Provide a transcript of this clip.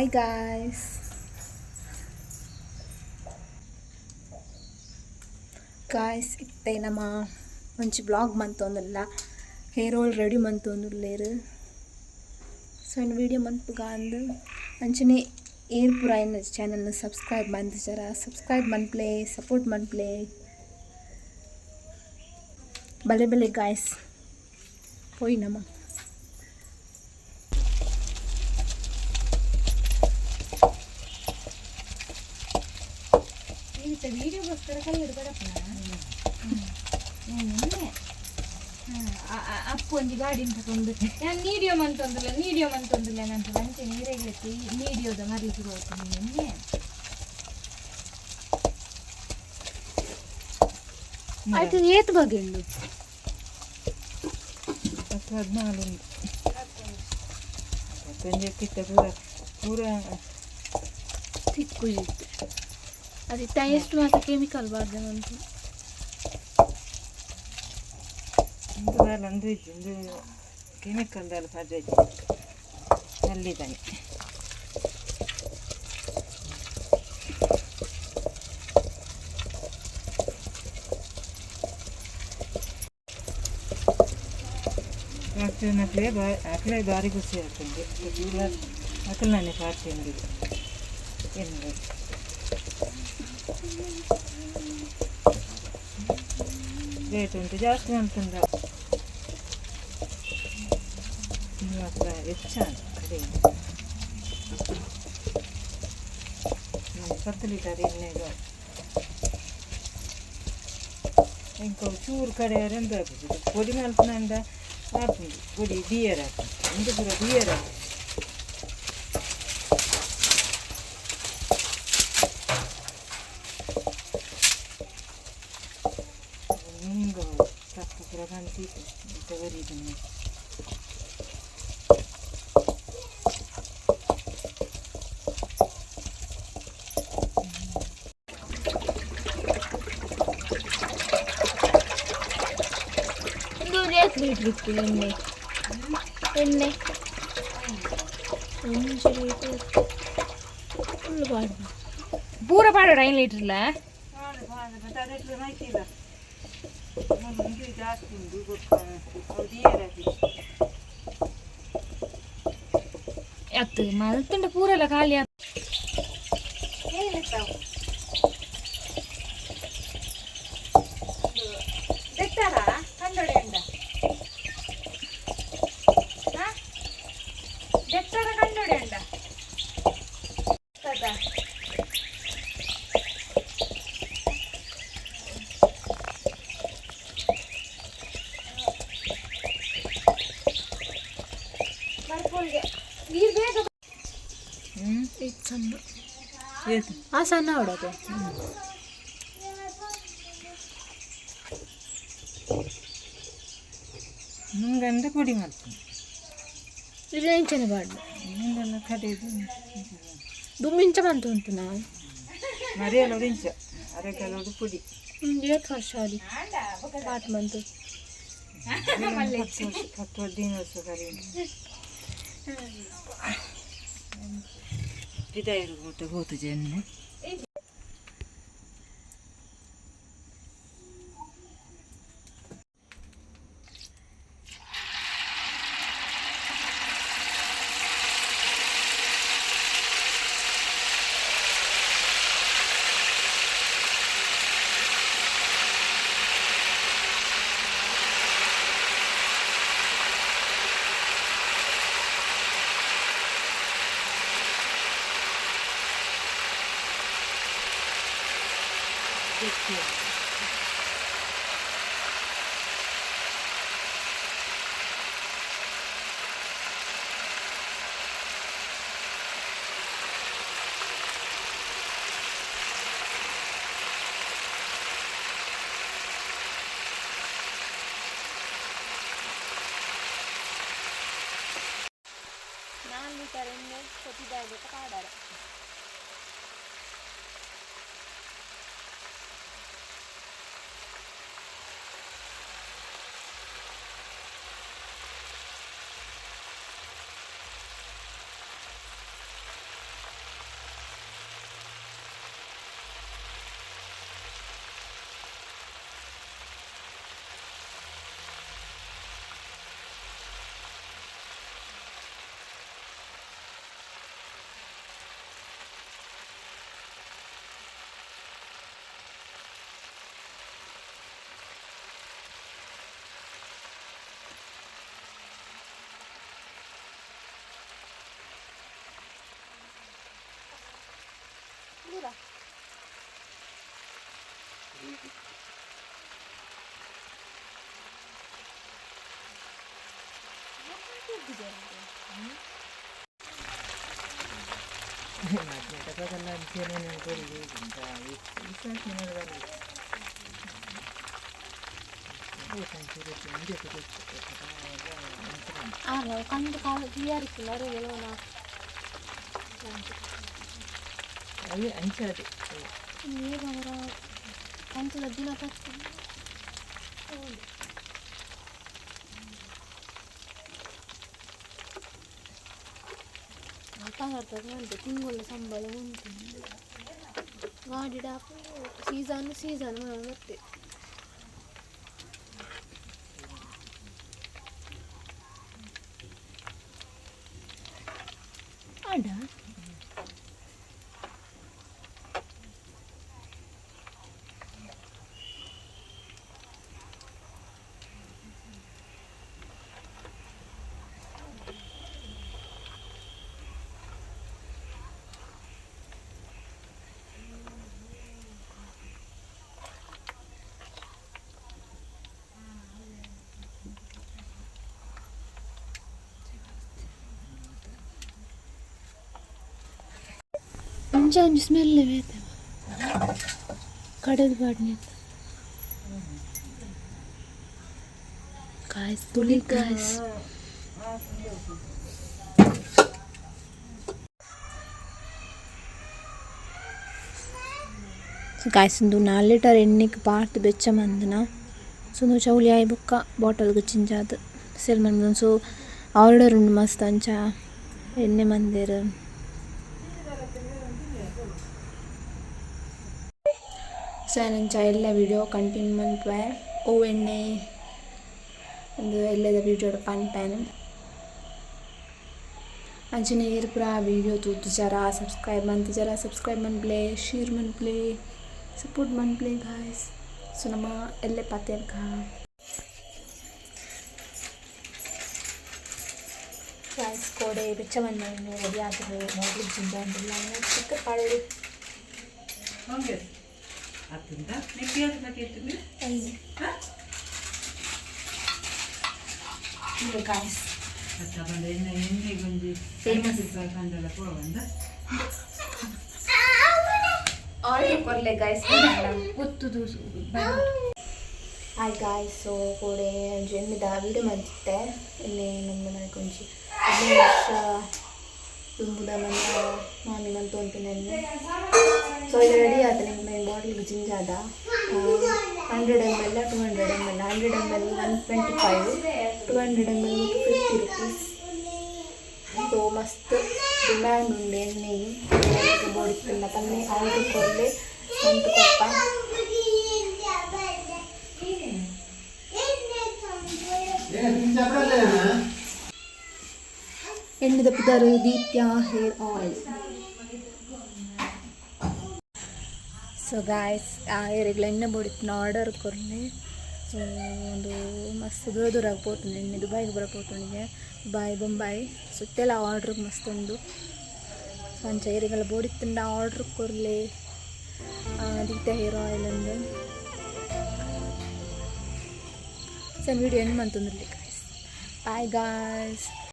Bye guys. Guys ಇತ್ತೆ ನಮ ಒಂಜಿ ಬ್ಲಾಗ್ ಮಂತೊಂದುಲ್ಲ, ಹೇರ್ ಆಯಿಲ್ ರೆಡಿ ಮಂತೊಂದುಲ್ಲೆರ್. ಸೊ ಇನ್ ವೀಡಿಯೋ ಮನ್ಪುಗ ಅಂದ್. ಅಂಚನೆ ಏರ್ ಪೂರ ಎನ್ನ ಚಾನಲ್ನ ಸಬ್ಸ್ಕ್ರೈಬ್ ಮಂತಿಜರ, ಸಬ್ಸ್ಕ್ರೈಬ್ ಮನ್ಪುಲೆ, ಸಪೋರ್ಟ್ ಮನ್ಪುಲೆ. ಬಲೆ ಬಲೆ ಗಾಯ್ಸ್, ಪೋಯಿ ನಮ. ವೀಡಿಯೋಗೋಸ್ಕರ ಕಲ್ಲುಡು ಬರಪ್ಪನ. ಅಪ್ಪು ಒಂಜಿ ಗಾಡಿ ತಗೊಂಡು ನಾನು ನೀಡಿಯೋ ಮಂತೊಂದುಲ್ಲ, ನೀಡಿಯೋ ಮಂತೊಂದುಲ್ಲ ನಂತ ಅಂಚೆ ನೀರೆಗೆ ನೀಡಿಯೋದ ಮರ್ಲಿ ಶುರು ಆಯ್ತು ನಿನ್ನೆ. ಆಯ್ತು, ಏತ್ ಬಗೆ ಉಂಡು? 10 14 ಉಂಡು. ಪತ್ತೊಂಜಿ ಕಿತ್ತ ಪೂರ ಪೂರ. ತಿಕ್ಕುಜಿತ್ತು ಅದು. ಎಷ್ಟು ಮಾತ್ರ ಕೆಮಿಕಲ್ ಬಾರ್ದೆ ಮಂತು. ಉಂದು ದಾಲ ಅಂದು ಇಜ್ಜಿ, ಉಂದು ಕೆಮಿಕಲ್ ದಾಲ ಪಾಡ್ರೆ ಇಜ್ಜಿ ನಲ್ಲಿದಾನೆ. ಅಕ್ಲೆ ಬಾ, ಅಕ್ಲೆ ಬಾರಿ ಖುಷಿ ಆಗ್ತದೆ. ಪೂರ ಅಕಲ್ನಾನೆ ಪಾಡ್ತೇನೆ ಎಣ್ಣೆ. ರೇಟ್ ಉಂಟು, ಜಾಸ್ತಿ ಉಂಟುಂದ ಮಾತ್ರ ಹೆಚ್ಚ ಕಡಿಮೆ. 10 ಲೀಟರ್ ಎಣ್ಣೆಗೆ ಇಂಕ ಚೂರು ಕಡೆ ಎಂತ ಆಪುಜಿ. ಪೊಡಿ ಮಲ್ಪುನಂಡ ಆಪುಂಡು, ಪೊಡಿ ಬಿಯರ್ ಆಪುಂಡು. ಉಂದು ಪೂರ ಬಿಯರ್ ಆಪುಂಡು. ನುಂಗ ತಪ್ಪು ಪೂರ ಕಂತಿ ತಗರಿದನ್ನು. ಒಂದು ಏತ್ ಲೀಟ್ರ್ ಇತ್ತು ಎಣ್ಣೆ? ಎಣ್ಣೆ 1 ಲೀಟರ್ ಫುಲ್ ಪಾಡ್ದು. ಪೂರ ಪಾಡೋಡ 5 ಲೀಟ್ರ್ಲ. ಮಾಹಿತಿ ಉಂದು ಜಾಸ್ತಿ ಉಂಡು ಬೊಕ್ಕ ಅವು ದಿಯರ್ ಆಪುಜಿ. ಅತ್ತು ಮಲ್ತುಂಡ ಪೂರೆಲ್ಲ ಖಾಲಿ. ದೆತ್ತಾರ ಕಂಡೊಡೆ ಅಂಡ ದೆತ್ತಾರ ಕಂಡೊಡೆ ಅಂಡ. ನೀರು ಬೇಗ. ಹ್ಞೂ. ಇದು ಸಣ್ಣ. ಏತು? ಆ ಸಣ್ಣ ಹೊಡೋದು. ನುಂಗಂಡ ಪೊಡಿ ಮಲ್ಪುನು. ಇದು ಎಂಚನೆ ಪಾಡ್ದು? ನುಂಗನ್ನ ಕಡೆದು. ದುಂಬಿಂಚ ಮಂತ ಉಂಟು ನಾವು. ಮರಿಯಲೋಡು ಇಂಚ ಅರೆಕಲೋಡು ಪೊಡಿ. ಏತ್ ವರ್ಷ ಆದಿ ಸ್ಟಾರ್ಟ್ ಮಂತು? 10 ವರ್ಷ, 10 15 ವರ್ಷ ಕರೆಯುಂಡು. ಪಿದಾಯರು ಮೂಟ ಪೋತುಜಿ ಎಣ್ಣೆ. 4 ಲೀಟರ್ ಎಣ್ಣೆ ಕೊಟ್ಟಿದ್ದಾಗಬೇಕು ಪಾಡಾರ. ಕಂಡು ಕಾಲು ಕ್ಲಿಯರ್ ಇತ್ತಿಲ್ಲ ಅವು ಅಂಚಾದೆ. ಅವರ ಕಂಚದ ದಿನ ತಕ್ಕ. ಅರ್ಥ ತಿಂಗಳ ಸಂಬಳ ಉಂಟು. ಗಾಡಿ ಸೀಸನ್ ಸೀಸನ್ ಮತ್ತೆ. ಆಂಡ ಒಂಜಿ ಒಂಜಿ ಸ್ಮೆಲ್ ಬೇತೆ ಕಡೆದು ಪಾಡ್ನಿ ಗಾಯ್ಸ್, ತುಳಿ ಗಾಯ್ಸ್. ಸೊ ಗಾಯ್ಸ್, ಉಂದು 4 ಲೀಟರ್ ಎಣ್ಣೆಗ್ ಪಾಡ್ದ್ ಬೆಚ್ಚ ಮಂದನ. ಸೊ ಉಂದು ಚೌಲಿ ಆಯಿ ಬೊಕ್ಕ ಬಾಟಲ್ಗ್ ಜಿಂಜಾದ್ ಸೇಲ್ ಮನ್ಪುನ. ಸೊ ಆರ್ಡರ್ ಉಂಡು ಮಸ್ತ್, ಅಂಚ ಎಣ್ಣೆ ಮಂದೆರ್. ಸೊ ಯಾನ್ ಅಂಚ ಎಲ್ಲೆ ವೀಡಿಯೋ ಕಂಟಿನ್ಯೂ ಮನ್ಪುವೆ. ಒವು ಎಣ್ಣೆ ಉಂದು ಎಲ್ಲೆದ ವೀಡಿಯೋಡ್ ಪನ್ಪೆ. ಅಂಚನೆ ಈರ್ ಪೂರ ವೀಡಿಯೋ ತೂತುಜರ, ಸಬ್ಸ್ಕ್ರೈಬ್ ಮಂತುಜರ, ಸಬ್ಸ್ಕ್ರೈಬ್ ಮನ್ಪುಲೆ, ಶೇರ್ ಮನ್ಪುಲೆ, ಸಪೋರ್ಟ್ ಮನ್ಪುಲೆ ಗಾಯ್ಸ್. ಸೊ ನಮ ಎಲ್ಲೆ ಪಾತೆರ್ಗ. ಗಾಯ್ಸ್, ಕೋಡೆ ಬೆಚ್ಚ ಮಂದಿನ ರೆಡಿ ಆತುಂಡು. ಬಾಟ್ಲಿಗ್ ಜಿಂಜಾವೊಂದುಲ್ಲ. ಚಿಕ್ಕ ಪಾಡೊಡು. ಹಂಗೆ ಅತ್ತಂತ ನೆಕ್ಕಿ ಅದು ಮತ್ತೆ. ಗಾಯ್ಸ್. ಅತ್ತ ಬಂದ ಎಣ್ಣೆ ಎಣ್ಣೆಗೊಂಜಿ Famous. ಕಂಡಲ ಪೋವಂದ. ಆರ್ಡರ್ ಕೊರ್ಲೆ ಗಾಯ್ಸ್. ಗೊತ್ತುದು. ಹಾಯ್ ಗಾಯ್ಸ್, ಸೊ ಕೋಡೆ ಒಂಜಿ ಎಣ್ಣೆದ ವೀಡಿಯೋ ಮಂತಿತ್ತೆ. ಎಣ್ಣೆ ನಮ್ಮ ಮನೆಗೆ ಒಂಜಿ 15 ವರ್ಷ ದುಂಬುದ ಮನೆ ಮಾಮಿ ಮಂತೊಂತಿನ ಎಣ್ಣೆ. ಸೊ ಇದು ರೆಡಿ ಆತ. ನಿಂಗೆ main ಬಾಟ್ಲಿಗೆ ಜಿಂಜಾದ 100 ml, 200 ml. 100 ml 125, 200 ml 50 rupees. So ಮಸ್ತ್ ಡಿಮ್ಯಾಂಡ್ ಉಂಡು ಎಣ್ಣೆ. ಬೋಡಿತ್ತಲ್ಲ ಪನ್ನೆ ಆರ್ಡರ್ ಕೊರ್ಲೆ ಮಂತ್ ಕೊಪ್ಪ. ಎಣ್ಣೆದ ಪುದರ್ ದೀಪ್ಯ ಹೇರ್ ಆಯಿಲ್. ಸೊ ಗಾಯ್ಸ್, ಏರೆಗ್ಲ ಎಣ್ಣೆ ಬೋಡಿತ್ತಿನ ಆರ್ಡರ್ ಕೊರ್ಲೆ. ಸೊ ಒಂದು ಮಸ್ತ್ ದೂರ ದೂರ ಪೋತುಂಡು ಎಣ್ಣೆ. ದುಬಾಯಿಗೆ ಪೂರ ಪೋತುಂಡಿಗೆ, ದುಬಾಯ್, ಬೊಂಬಾಯಿ ಸುತ್ತೆಲ್ಲ ಆರ್ಡ್ರಿಗೆ ಮಸ್ತ್ ಉಂಡು. ಸೊ ಅಂಚ ಏರೆಗ್ಲ ಬೋಡಿತ್ತುಂಡ ಆರ್ಡ್ರ್ ಕೊರ್ಲೆ ದೀಪ್ಯ ಹೇರ್ ಆಯಿಲ್ ಅಂದು. ಸೊ ವಿಡಿಯೋ ಎಂಡ್ ಮಂತೊಂದುಲ್ಲೆ ಗಾಯ್ಸ್. Bye guys.